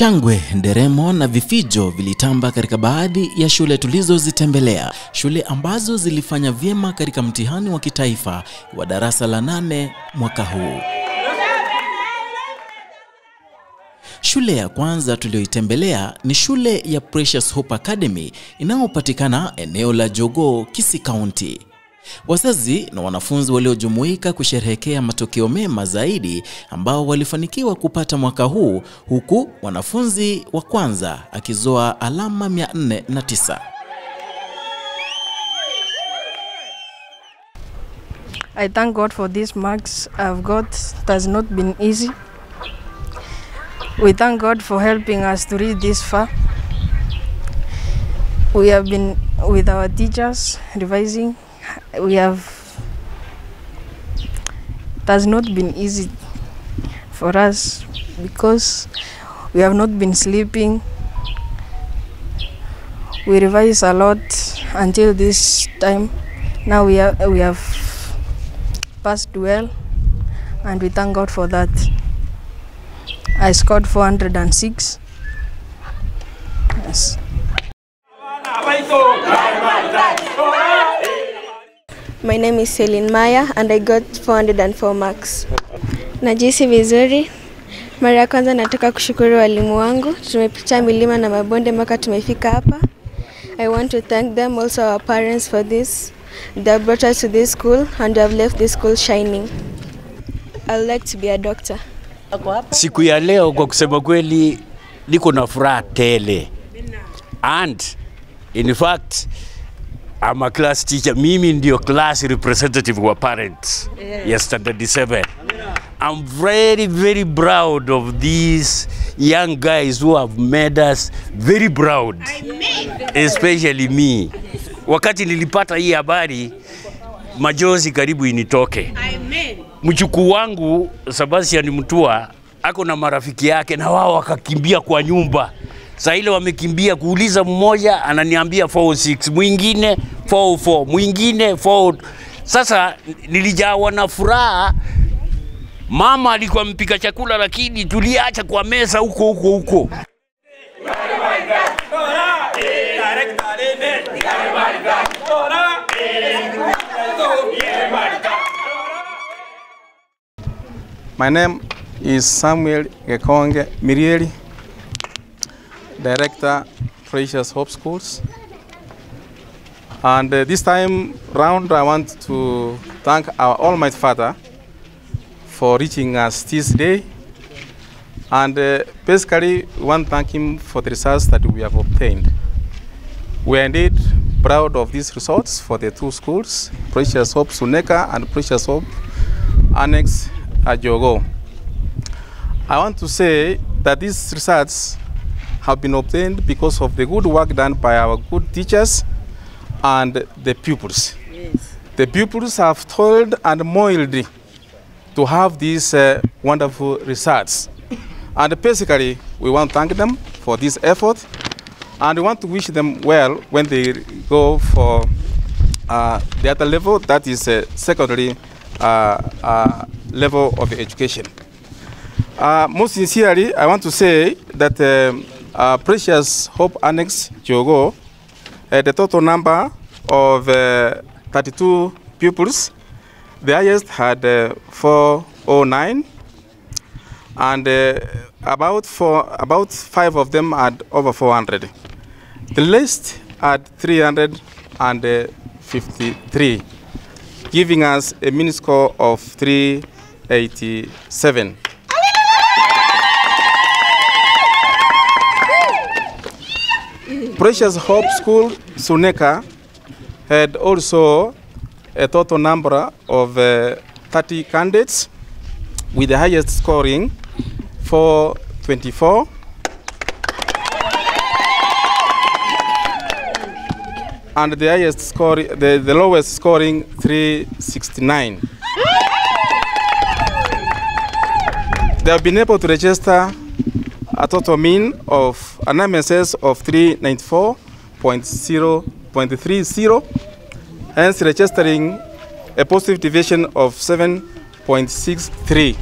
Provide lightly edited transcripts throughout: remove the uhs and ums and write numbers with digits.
Shangwe, nderemo na vifijo vilitamba katika baadhi ya shule tulizozitembelea, shule ambazo zilifanya vyema katika mtihani wa kitaifa wa darasa la 8 mwaka huu. Shule ya kwanza tuliyoitembelea ni shule ya Precious Hope Academy inayopatikana eneo la Jogoo, Kisii County. Wazazi na wanafunzi waliojumuika kusherehekea matokeo mema zaidi ambao walifanikiwa kupata mwaka huu, huku wanafunzi wa kwanza akizoa alama 409. I thank God for these marks I've got. It has not been easy. We thank God for helping us to reach this far. We have been with our teachers revising. It has not been easy for us because we have not been sleeping. We revise a lot until this time. Now we have passed well, and we thank God for that. I scored 406. Yes. My name is Celine Maya and I got 404 marks. Najihisi vizuri. Mara ya kwanza nataka kushukuru walimu wangu. Tumepita milima na mabonde mpaka tumefika hapa. I want to thank them, also our parents, for this. They brought us to this school and have left this school shining. I would like to be a doctor. Siku ya leo kwa kusema kweli niko na furaha tele. And in fact I'm a class teacher. Mimi ndio class representative wa parents. Yes, standard 7. I'm very, very proud of these young guys who have made us very proud. Especially me. Wakati nilipata hii habari, majozi karibu initoke. Mchukuu wangu Sebastian Mutua ako na marafiki yake na wao wakakimbia kwa nyumba. Saa ile wamekimbia kuuliza, mmoja ananiambia 406, mwingine 404, mwingine 4. Sasa nilijawa na furaha. Mama alikuwa mpika chakula lakini tuliacha kwa meza huko huko huko. My name is Samuel Gekonge Mirieli, Director, Precious Hope Schools. And this time round, I want to thank our Almighty Father for reaching us this day. And basically, we want to thank him for the results that we have obtained. We are indeed proud of these results for the two schools, Precious Hope Suneka and Precious Hope Annex Jogoo. I want to say that these results have been obtained because of the good work done by our good teachers and the pupils. Yes. The pupils have toiled and moiled to have these wonderful results. And basically, we want to thank them for this effort, and we want to wish them well when they go for the other level, that is secondary level of education. Most sincerely, I want to say that Precious Hope Annex Jogoo, the total number of 32 pupils, the highest had 409, and about 5 of them had over 400. The least had 353, giving us a mean score of 387. Precious Hope School Suneka had also a total number of 30 candidates, with the highest scoring 424. And the highest score, the lowest scoring 369. They have been able to register a total mean of an MSS of 394.0.30, hence registering a positive deviation of 7.63.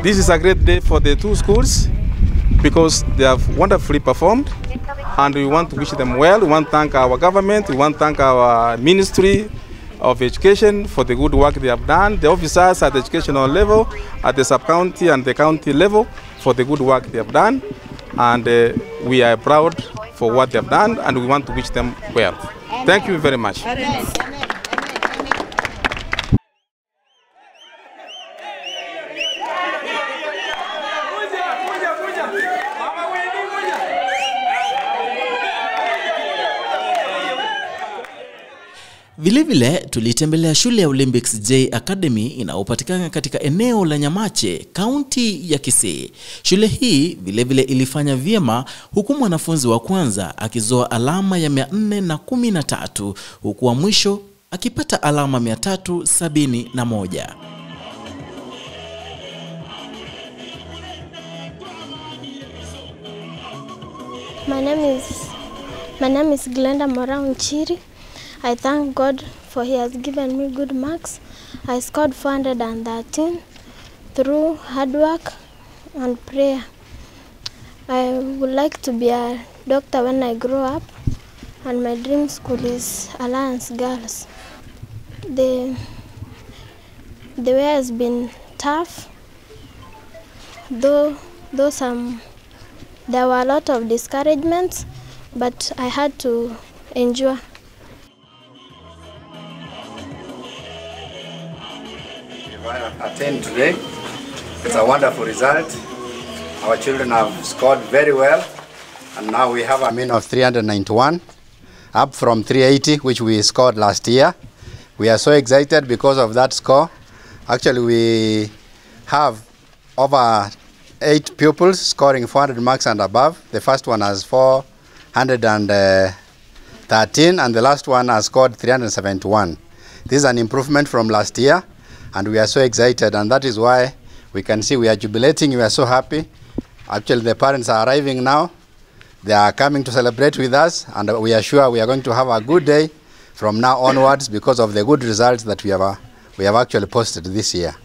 This is a great day for the two schools because they have wonderfully performed, and we want to wish them well. We want to thank our government, we want to thank our Ministry of Education for the good work they have done, the officers at the educational level, at the sub-county and the county level for the good work they have done, and we are proud for what they have done, and we want to wish them well. Thank you very much. Vilevile tulitembelea shule ya Olympics J Academy inayopatikana katika eneo la Nyamache, kaunti ya Kisii. Shule hii vilevile ilifanya vyema huku mwanafunzi wa kwanza akizoa alama ya 413 huku wa mwisho akipata alama 371. My name is Glenda Mora Onchiri. I thank God for He has given me good marks. I scored 413 through hard work and prayer. I would like to be a doctor when I grow up, and my dream school is Alliance Girls. The way has been tough, though there were a lot of discouragements, but I had to endure. Attend today. It's a wonderful result. Our children have scored very well, and now we have a mean of 391, up from 380, which we scored last year. We are so excited because of that score. Actually, we have over 8 pupils scoring 400 marks and above. The first one has 413, and the last one has scored 371. This is an improvement from last year, and we are so excited, and that is why we can see we are jubilating, we are so happy. Actually, the parents are arriving now. They are coming to celebrate with us, and we are sure we are going to have a good day from now onwards because of the good results that we have actually posted this year.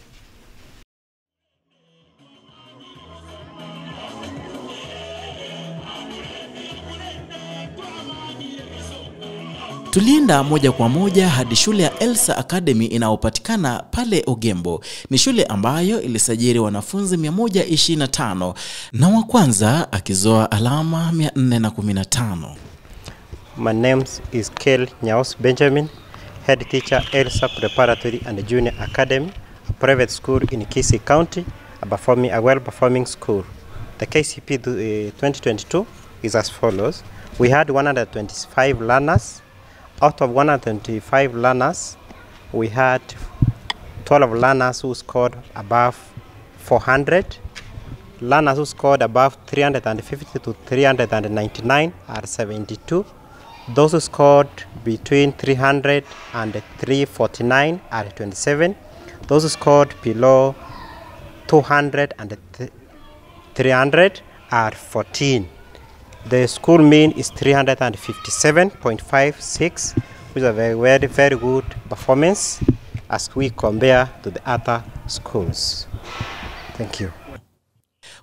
Tulienda moja kwa moja hadi shule ya Elsa Academy inayopatikana pale Ogembo. Ni shule ambayo ilisajili wanafunzi 125 na wa kwanza akizoa alama 415. My name is Kel Nyaos Benjamin, head teacher Elsa Preparatory and Junior Academy, a private school in Kisii County, a well-performing school. The KCP 2022 is as follows. We had 125 learners. Out of 125 learners, we had 12 learners who scored above 400. Learners who scored above 350 to 399 are 72. Those who scored between 300 and 349 are 27. Those who scored below 200 and 300 are 14. The school mean is 357.56, which is a very, very, very good performance as we compare to the other schools. Thank you.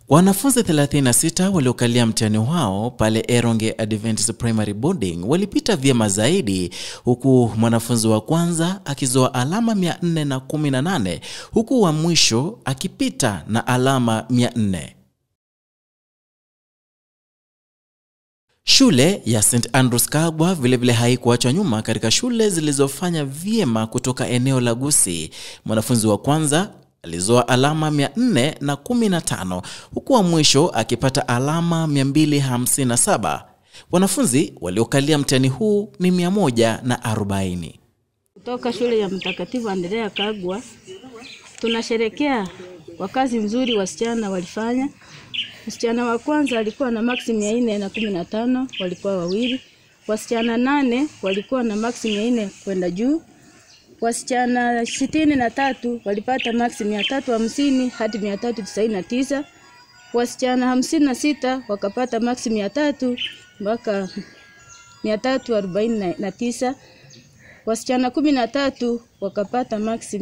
Wanafunzi 36 waliokalia mtihani wao pale Eronge Adventist Primary Boarding walipita vyema zaidi, huku mwanafunzi wa kwanza akizoa alama 418 huku wa mwisho akipita na alama 400. Shule ya St. Andrews Kagwa vilevile haikuachwa nyuma katika shule zilizofanya vyema kutoka eneo la Gusii. Mwanafunzi wa kwanza alizoa alama 415 huku wa mwisho akipata alama 257. Wanafunzi waliokalia mtihani huu ni 140. Kutoka shule ya Mtakatifu Andrea Kagwa tunasherekea kwa kazi nzuri wasichana walifanya. Msichana wa kwanza alikuwa na maksi 415, walikuwa wawili. Wasichana 8 walikuwa na maksi 400 kwenda juu. Wasichana 63 walipata maksi 350 hadi 399. Wasichana 56 wakapata maksi 300 mpaka 349. Wasichana 13 wakapata maksi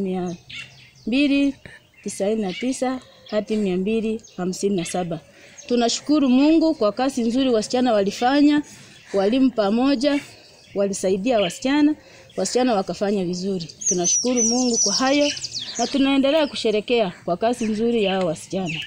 299 hadi 257. Tunashukuru Mungu kwa kazi nzuri wasichana walifanya, walimu pamoja walisaidia wasichana, wasichana wakafanya vizuri. Tunashukuru Mungu kwa hayo na tunaendelea kusherekea kwa kazi nzuri ya wasichana.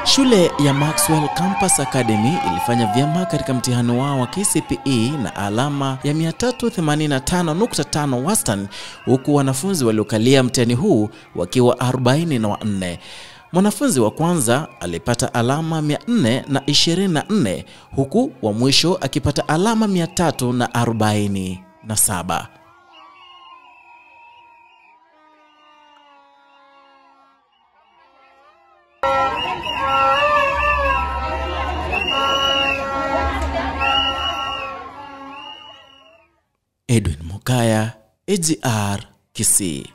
Shule ya Maxwell Campus Academy ilifanya vyema katika mtihani wao wa KCPE na alama ya 385.5 wastani, huku wanafunzi waliokalia mtihani huu wakiwa 44. Mwanafunzi wa kwanza alipata alama 424 huku wa mwisho akipata alama 347. Edwin Mokaya, AGR, Kisii.